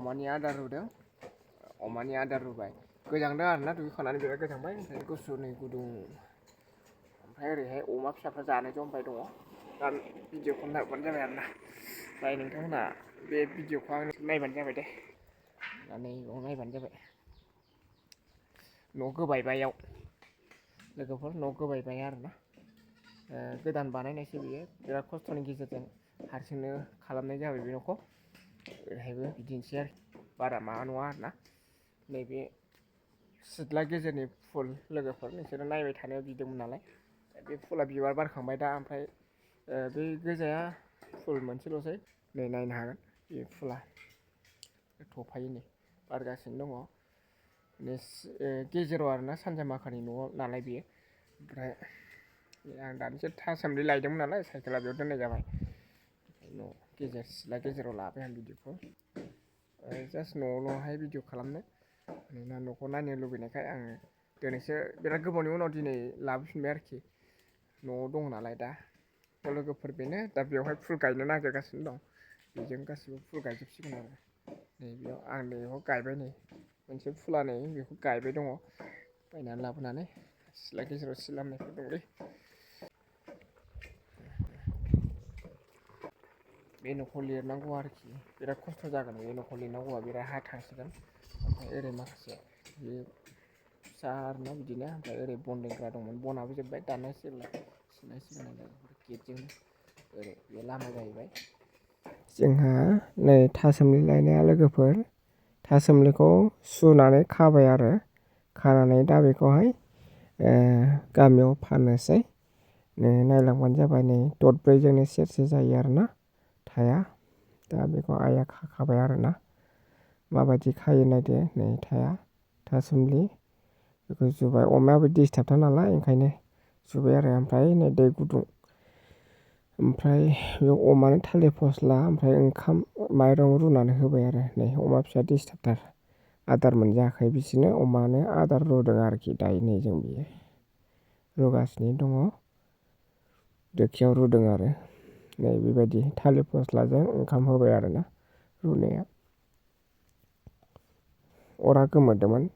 अमानि आदार रुदों अमानि आदार रुबाय गोजांदों आरोना दुगैखांनानै बिराद गोजांबाय ओमफ्राय गुसु नै गुदुं ओमफ्राय ओरैहाय अमा फिसाफ्रा जानो जमबाय दङ दा भिडिअखौ नायबानो जाबाय आरोना ओमफ्राय नोंथांमोना बे भिडिअखौ आं नायबानो जाबाय दे दा नैबाव नायबानो जाबाय न' गोबायबायाव लोगोफोर न' गोबायबाय आरोना गोदान बानायनायसो बियो बिराद खस्थ'नि गेजेरजों हारसिंनो खालामनाय जाबाय बे न'खौ ओरैहायबो बिदिनोसै आरो बारा माबा नङा आरोना नैबे सिथ्ला गेजेरनि फुल लोगोफोर नोंसोरो नायबाय थानो बिदोंमोन नालाय बे फुला बिबार बारखांबाय दा ओमफ्राय बै गोजाया फुल मोनसेल'सै नै नायनो हागोन बे फुला थफायो नै बारगासिनो दङ गेजेराव आरोना सानजामाखानि न'आव नालाय बेयो ओमफ्राय आं दानिसो थासोमलि लायदोंमोन नालाय साइकेला बेयाव दोननाय जाबाय न' गेजेर सिथ्ला गेजेराव लाबाय आं भिडिअखौ जास्ट न'आवल'हाय भिडिअ खालामनो मानोना न'खौ नायनो लुबैनायखाय आङो दिनैसो बिराद गोबावनि उनाव दिनै लाबोफिनबाय आरोखि न'आव दङ नालाय दा लोगोफोर बेनो दा बेवहाय फुल गायनो नागिरगासिनो दं बेजों गासिबो फुल गायजोबसिगोन आरो नै बेयाव आं बेखौ गायबाय नै मोनसे फुला नै बेखौ गायबाय दङ बायनानै लाबोनानै सिथ्ला गेजेराव सिलामनायफोर दंलै बे न'खौ लिरनांगौ आरोखि बिराद खस्थ' जागोन बे न'खौ लिरनांगौआ बिराद हा थांसिगोन ओमफ्राय ओरै माखासे बे फिसा आरोना बिदिनो ओमफ्राय ओरै बन दोनग्रा दंमोन बनाबो जोब्बाय दाननांसिगोन सिनायसिगोन आरो गेटजों ओरै बे लामा जाहैबाय जोंहा नै थासोमलि लायनाया लोगोफोर थासोमलिखौ सुनानै खाबाय आरो खानानै दा बेखौहाय गामियाव फाननोसै नायलांबानो जाबाय नै दरब्रैजोंनो सेरसे जायो आरोना थाया दा बेखौ आइया खाखाबाय आरोना माबायदि खायो नायदो नै थाया थासोमलि बेखौ जुबाय अमायाबो डिस्टार्बथार नालाय ओंखायनो जुबाय आरो ओमफ्राय नै दै गुदुं ओमफ्राय बे अमानो थालिर फस्ला ओमफ्राय ओंखाम माइरं रुनानै होबाय आरो नै अमा फिसा डिस्टार्बथार आदार मोनजायाखै बिसोरनो अमानो आदार रुदों आरोखि दायो नै जों बियो रुगासिनो दङ दोखियाव रुदों आरो नै बेबायदि थालिर फस्लाजों ओंखाम होबाय आरोना रुनाया अरा गोमोरदोंमोन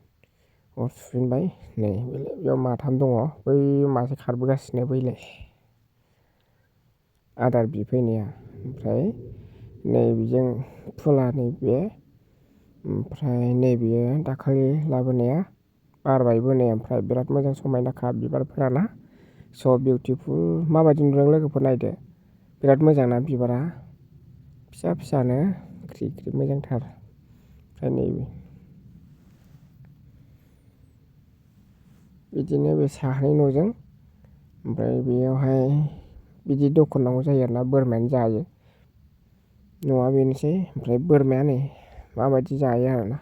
अर सुफिनबाय नै बेयाव माथाम दङ बै मासे खारबोगासिनो बैलाय आदार बिफैनाया ओमफ्राय नैबेजों फुला नैबे ओमफ्राय नैबेयो दाखालि लाबोनाया बारबायबो नै ओमफ्राय बिराद मोजां समायनाखा बिबारफोराना स' बिउटिफुल माबायदि नुदों लोगोफोर नायदो बिराद मोजां ना बिबारा फिसा फिसानो ख्रि ख्रि मोजांथार ओमफ्राय नैबे बिदिनो बे साहानि न'जों ओमफ्राय बेयावहाय बिदि दखननांगौ जायो आरोना बोरमायानो जायो न'आ बेनोसै ओमफ्राय बोरमाया नै माबायदि जायो आरोना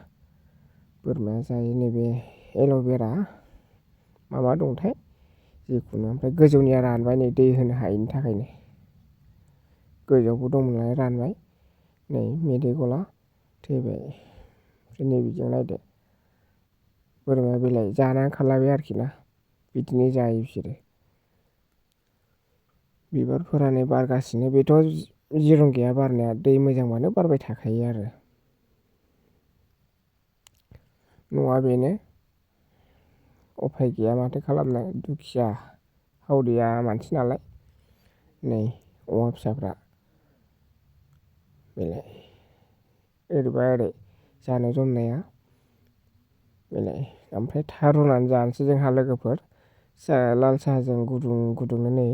बोरमाया जायो नैबे एल'भेरा माबा दंथाय जिखुनु ओमफ्राय गोजौनिया रानबाय नै दै होनो हायैनि थाखायनो गोजौआवबो दंमोन नालाय रानबाय नै मेदैगला थैबाय ओमफ्राय नैबेजों नायदो बोरमाया बेलाय जानानै खारलायबाय आरोखि ना बिदिनो जायो बिसोरो बिबारफोरानो बारगासिनो बेथ' जिरन गैया बारनाया दै मोजांबानो बारबाय थाखायो आरो न'आ बेनो उफाय गैया माथो खालामनो दुखिया हावरिया मानसि नालाय नै अमा फिसाफ्रा बेलाय ओरैबा ओरै जानो जमनाया बेलाय ओमफ्राय था रुनानै जानोसै जोंहा लोगोफोर लाल साहाजों गुदुं गुदुंनो नै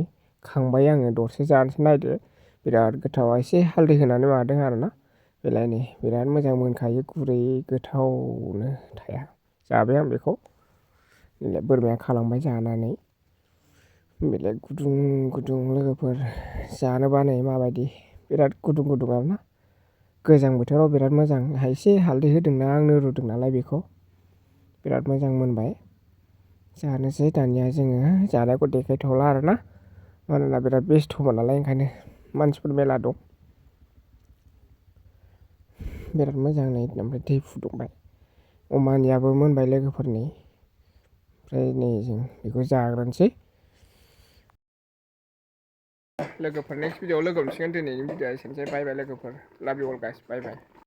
खांबाय आङो दरसे जानोसै नायदो बिराद गोथाव एसे हालदै होनानै माबादों आरोना बेलाय नै बिराद मोजां मोनखायो गुरै गोथावनो थाया जाबाय आं बेखौ बेलाय बोरमाया खालांबाय जानानै बेलाय गुदुं गुदुं लोगोफोर जानोबा नै माबायदि बिराद गुदुं गुदुं आरोना गोजां बोथोराव बिराद मोजां एसे हालदै होदोंना आंनो रुदों नालाय बेखौ बिराद मोजां मोनबाय जानोसै दानिया जोङो जानायखौ देखायथ'ला आरोना मानोना बिराद बेस्थ'मोन नालाय ओंखायनो मानसिफोर मेला दं बिराद मोजां नै ओमफ्राय दै फुदुंबाय अमानियाबो मोनबाय लोगोफोरनि ओमफ्राय नै जों बेखौ जाग्रोनोसै लोगोफोर नेक्स्ट भिडिअआव लोगो मोनसिगोन दिनैनि भिडिअआ एसेनोसै बाय बाय लोगोफोर लाभ इउ अल गाइस बाय बाय